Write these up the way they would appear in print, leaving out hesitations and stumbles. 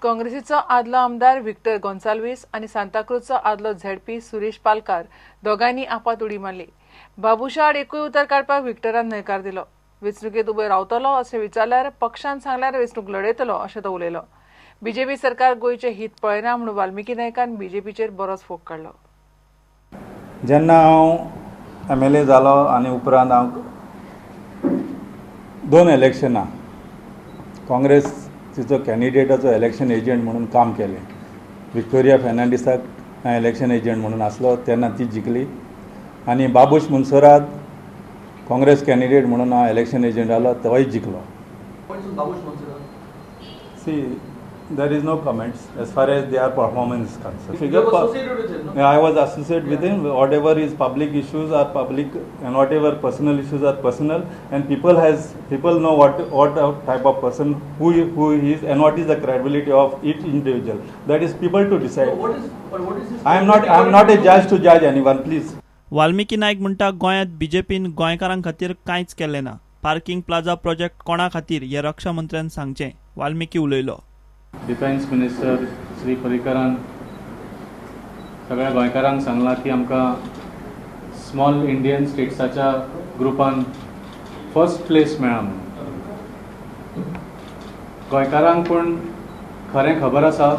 काँग्रेसीचो आदलो आमदार व्हिक्टर गोन्साल्वीस आनी सांताक्रूजचो आदलो झेडपी सुरेश पालकार दोगांयनी आपात उडी मारली. बाबूशा आड एकूय उतर काडपाक व्हिक्टरान न्हयकार दिलो. वेंचणुकेंत उबो रावतलो अशें विचारल्यार पक्षान सांगल्यार वेंचणूक लढयतलो अशें तो उलयलो. बीजेपी सरकार गोंयचें हित पळयना म्हणून वाल्मिकी नायकान बीजेपीचेर बरोच फोग काडलो. जेन्ना हांव MLA जालो आनी उपरांत हांव 2 इलेक्शनां काँग्रेसीचो कॅन्डिडेटाचो इलेक्शन एजंट म्हणून काम केलें. विक्टोरिया फेर्नांडीसाक हांव इलेक्शन एजंट म्हणून आसलो तेन्ना ती जिखली आनी बाबूश मुनसराद काँग्रेस कॅन्डिडेट म्हणून हांव इलेक्शन एजंट जालो तोय जिखलो. See, there is no comments as far as their performance is concerned. You were associated with him, no? Yeah, I was associated with him. Whatever is public issues are public and whatever personal issues are personal, and people know what type of person who he is and what is the credibility of each individual. That is people to decide. So what is his I am not a judge to judge anyone, please. Valmiki Naik म्हणटा गोंयांत बीजेपीन गोंयकारां खातीर कांयच केलें ना. Parking plaza project कोणा खातीर हें रक्षा मंत्र्यान सांगचें, वाल्मिकी उलयलो. डिफेन्स मिनिस्टर श्री पर्रीकरान सगळ्या गोंयकारांक सांगलां की आमकां स्मॉल इंडियन स्टेट्साच्या ग्रुपान फर्स्ट प्लेस मेळ्ळा म्हणून. गोंयकारांक पूण खरें खबर आसा,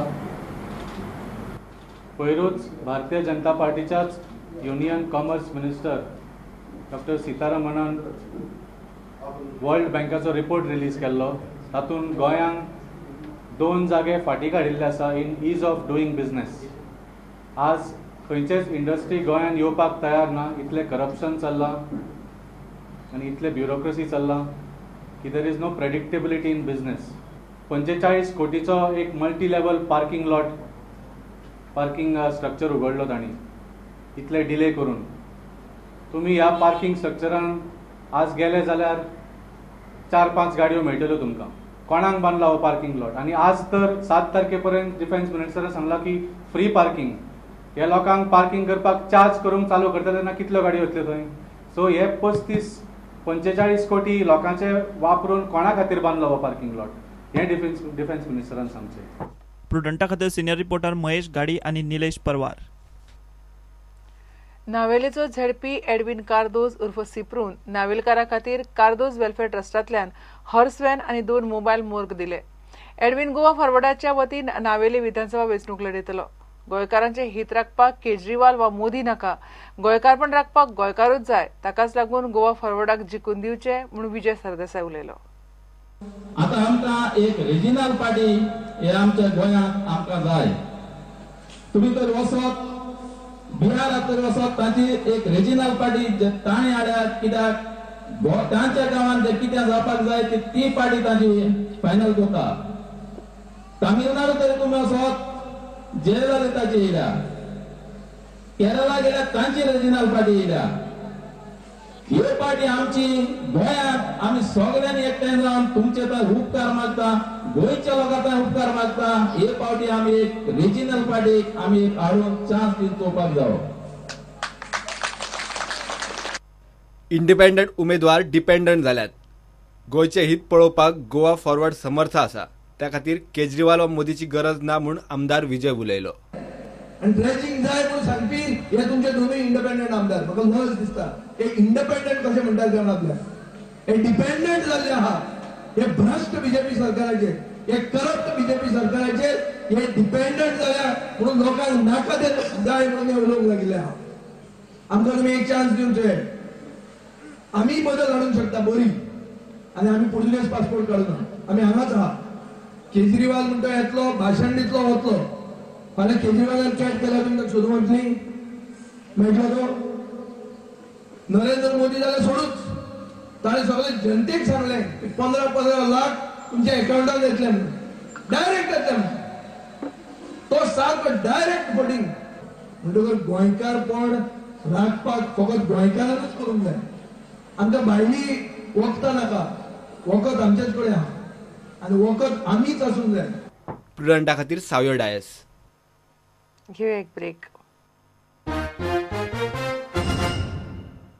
पयरूच भारतीय जनता पार्टीच्याच युनियन कॉमर्स मिनिस्टर डॉक्टर सीतारमणान वर्ल्ड बँकाचो रिपोर्ट रिलीज केल्लो, तातूंत गोंयांक 2 जागे फाटीं काडिल्ले आसा in ease of doing business. आज खंयचेच इंडस्ट्री गोंयांत येवपाक तयार ना, इतलें करप्शन चल्लां आनी इतलें ब्युरोक्रेसी चल्लां की there is no predictability in business. 45 कोटीचो एक multi level parking lot, parking structure उगडलो तांणी इतले डिले करून. तुमी ह्या पार्किंग स्ट्रक्चरान आज गेले जाल्यार 4-5 गाडयो मेळटल्यो तुमकां. कोणाक बांदला हो पार्किंग लॉट? आनी आज तर 7 तारखे पर्यंत डिफेन्स मिनिस्टरान सांगलां की फ्री पार्किंग. ह्या लोकांक पार्किंग करपाक चार्ज करूंक चालू करता तेन्ना कितल्यो गाडयो येतल्यो थंय? सो हे 35-45 कोटी लोकांचे वापरून कोणा खातीर बांदलो हो पार्किंग लॉट हें डिफेन्स मिनिस्टरान सांगचें. प्रुडंटा खातीर सिनियर रिपोर्टर महेश घाडी आनी निलेश परवार. नावेलेचो झेडपी एडविन कार्दोज उर्फ सिप्रून नावेलकारा खातीर कार्दोज वेलफेअर ट्रस्टांतल्यान हर्स व्हॅन आनी 2 मोबायल मोर्ग दिले. एडविन गोवा फॉरवर्डाच्या वतीन नावेले विधानसभा वेंचणूक लढयतलो. गोंयकारांचे हित राखपाक केजरीवाल वा मोदी नाका, गोंयकारपण राखपाक गोंयकारूच जाय, ताकाच लागून गोवा फॉरवर्डाक जिखून दिवचे म्हूण विजय सरदेसाय उलयलो. आतां आमकां एक रिजिनल पार्टी हे आमच्या गोंयांत आमकां जाय. तुमी तर वचत बिहारात तरी वचत, तांची एक रिजिनल पार्टी जे ताणें हाडल्यात, कित्याक तांच्या गांवांत जे कितें जावपाक जाय ती पार्टी तांची फायनल करता. तामिळनाडू तरी तुमी वचत, जयललिताची येयल्या, केरला गेल्यार तांची रिजिनल पार्टी येयल्या. ही पार्टी आमची गोंयांत आमी सगळ्यांनी एकठांय जावन तुमचे तर उपकार मागता, गोंयच्या लोकां उपकार मागता. हे पावटी आमी एक रिजिनल पार्टीक आमी एक हाडून चान्स दिवन चोवपाक जावो. इंडिपेंडंट उमेदवार डिपेंडंट जाल्यात. गोंयचें हित पळोवपाक गोवा फॉरवर्ड समर्थ आसा, त्या खातीर केजरीवाल वा मोदीची गरज ना म्हूण आमदार विजय उलयलो. आनी ड्रेजिंग जाय म्हणून सांगपी हे तुमचे दोनूय इंडिपेंडंट आमदार. म्हाका लज दिसता हे इंडिपेंडंट कशें म्हणटात जाण आपल्याक. हे डिपेंडंट जाल्ले आहा, हे भ्रश्ट बीजेपी सरकाराचे, हे करप्ट बीजेपी सरकाराचे हे डिपेंडंट जाल्या म्हणून लोकांक नाका ते जाय म्हणून हे उलोवंक लागिल्ले आहा. आमकां तुमी एक चान्स दिवचे, आमी बदल हाडूंक शकता बरी. आनी आमी पुर्तुगेज पासपोर्ट काडूना, आमी हांगाच आहा. केजरीवाल म्हणटा येतलो, भाशण दितलो, वतलो. फाल्यां केजरीवालान चॅट केल्यार तुमकां सोदूंक वतली, मेळटलो तो? नरेंद्र मोदी जाल्यार सोडूच, ताणें सगळे जनतेक सांगलें की 15-15 लाख तुमच्या अकाउंटात येतले म्हणून, डायरेक्ट येतले म्हणून. तो सारको डायरेक्ट फटींग. म्हणटकच गोंयकारपण राखपाक फकत गोंयकारानूच करूंक जाय. आमकां भायली वखदां नाका, वखद आमचेच कडेन आहा आनी वखद आमीच आसूंक जाय. प्रुडंटा खातीर सावयो डायस. घेऊया एक ब्रेक.